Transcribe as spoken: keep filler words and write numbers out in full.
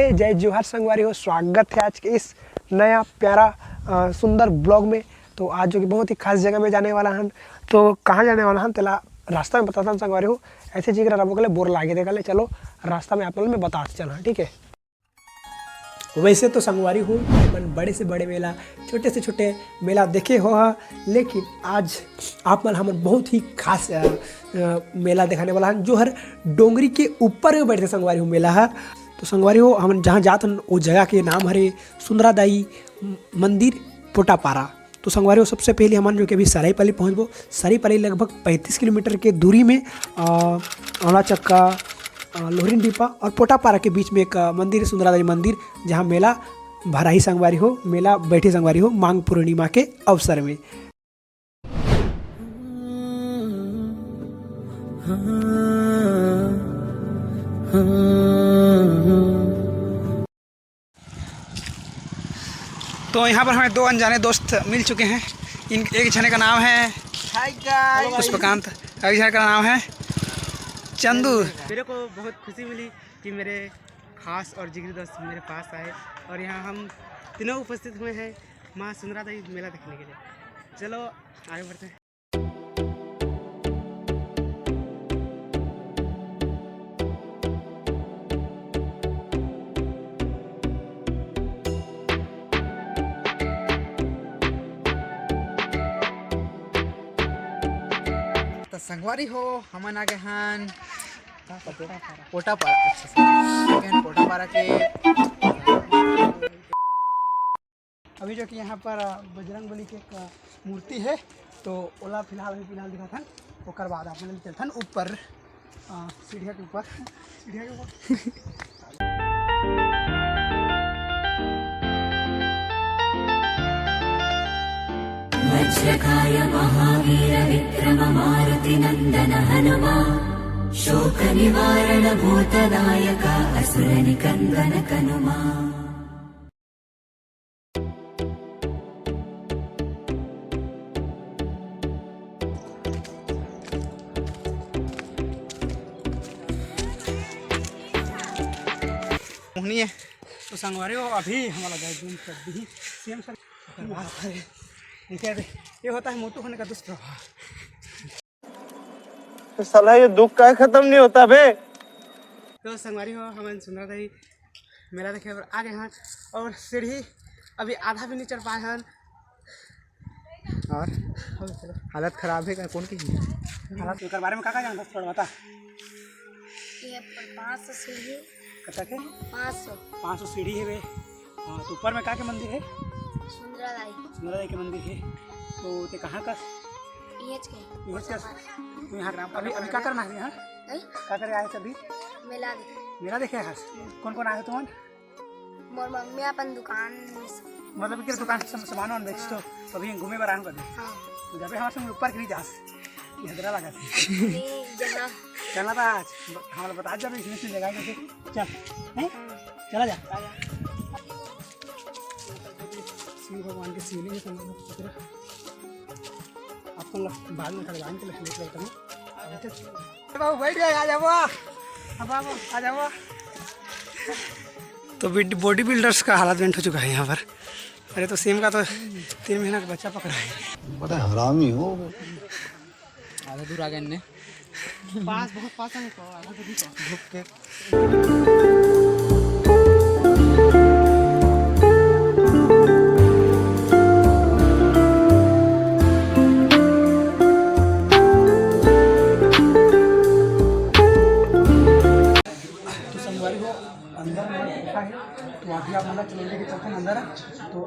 जय जोहार संगवारी हो, स्वागत है आज के इस नया प्यारा, अ, सुंदर ब्लॉग में। तो आज जो कि बहुत ही खास जगह में जाने वाला हन, तो कहाँ जाने वाला हन तेला रास्ता में बताथन संगवारी हो। ऐसे जिगर रबो के ले बोर लागे देखा ले, चलो रास्ता में आप मन में बतात चल, हाँ, ठीक है। वैसे तो संगवारी हो, अपन बड़े से बड़े मेला, छोटे से छोटे मेला देखे हो हा, लेकिन आज आप मन हमन बहुत ही खास, अ, अ, मेला दिखाने वाला हन, जो हर डोंगरी के ऊपर में बैठे संगवारी हो मेला हा। तो संगवारी हो, हमन जहाँ जात हन, वो जगह के नाम हरे सुंदरादाई मंदिर पोटापारा। तो संगवारी हो, सबसे पहले हमन जो कि अभी सराईपाली पहुँचबो। सराईपाली लगभग पैंतीस किलोमीटर के दूरी में, अ, औला चक्का, अ, लोहरिन डीपा और पोटापारा के बीच में एक, अ, मंदिर है, सुंदरादाई मंदिर, जहाँ मेला भराही संगवारी हो, मेला बैठे संगवारी हो, मांग पूर्णिमा के अवसर में। तो यहाँ पर हमें दो अनजाने दोस्त मिल चुके हैं। इन, एक जने का नाम है हाय गाइस। पुष्पकांत, एक जने का नाम है चंदू। मेरे को बहुत खुशी मिली कि मेरे खास और जिगरी दोस्त मेरे पास आए और यहाँ हम तीनों उपस्थित हुए हैं माँ सुंदरा देवी मेला देखने के लिए। चलो आगे बढ़ते हैं। तो संगवारी हो, हमन आ गए हन पोटापारा। अच्छा, sorry। आ गए हन पोटापारा के। अभी जो कि यहाँ पर, अ, बजरंग बली के एक, अ, मूर्ति है, तो ओला फिलहाल, अभी फिलहाल दिखाथन, ओकर बाद आप मन चलथन ऊपर, अ, सीढ़िया के ऊपर, सीढ़िया के ऊपर। वज्रकाय महावीर विक्रम मारुति नंदन हनुमा, शोक निवारण भूत नायका असुर निकंदन कनुमा। मोहनी है। तो संगवारी हो, अभी हमारा गाइड रूम कर दी सीएम सर। ओकर बाद अरे, ये क्या बे? ये होता है मोटू होने का दुष्प्रभाव। तो साला ये दुख का खत्म नहीं होता बे। तो संगवारी हो, हमन सुंदरा दाई मेला देखे बर आ गए हन और सीढ़ी अभी आधा भी नहीं चढ़ पाए हन। और और चलो। हालत खराब है का, कौन की है? हालत ओकर बारे में का का जानत हस, थोड़ा बता। ये पर पाँच सौ सीढ़ी। कतक है? पाँच सौ। पाँच सौ सीढ़ी है बे। हाँ, तो ऊपर में का के मंदिर है? सुंदरा दाई। सुंदरा दाई के मंदिर है। तो ते कहाँ का? इहेच के। इहेच का। तो यहाँ अभी, अभी का करना है यहाँ? हैं? का करे आए थे अभी? मेला देखे। मेला देखे हस? कौन कौन आए हो तुमन? मोर मम्मी अपन दुकान में से मतलब कि दुकान से सामान वामान बेचतो, तो अभी घूमे बर आए हन कभी। हाँ। तो जब हमारे संग ऊपर के नहीं जास, ये हदरा लगा था। नहीं, जाना। चला था आज, ब-, हमारा बता जब इसमें से जगह कैसे, चल, हैं? चला जा। शिव भगवान के शिवलिंग है, संग में पकड़ा। आपको लग-, बाद में खड़े लाइन के लक्ष्मी करता हूँ। बाबू बैठ जाए, आ जाओ, अब आओ, आ जाओ। तो बॉडी बिल्डर्स का हालत बेंट हो चुका है यहाँ पर। अरे तो सेम का तो तीन महीना का बच्चा पकड़ा है। बड़ा हरामी हो। आधा दूर आ गए इनने। पास, बहुत पास है तो आधा दूर तो। भूख के तो संगवारी हो, अंदर में गुफा है, तो अभी आप मतलब चलेंगे कि चलते हैं अंदर, तो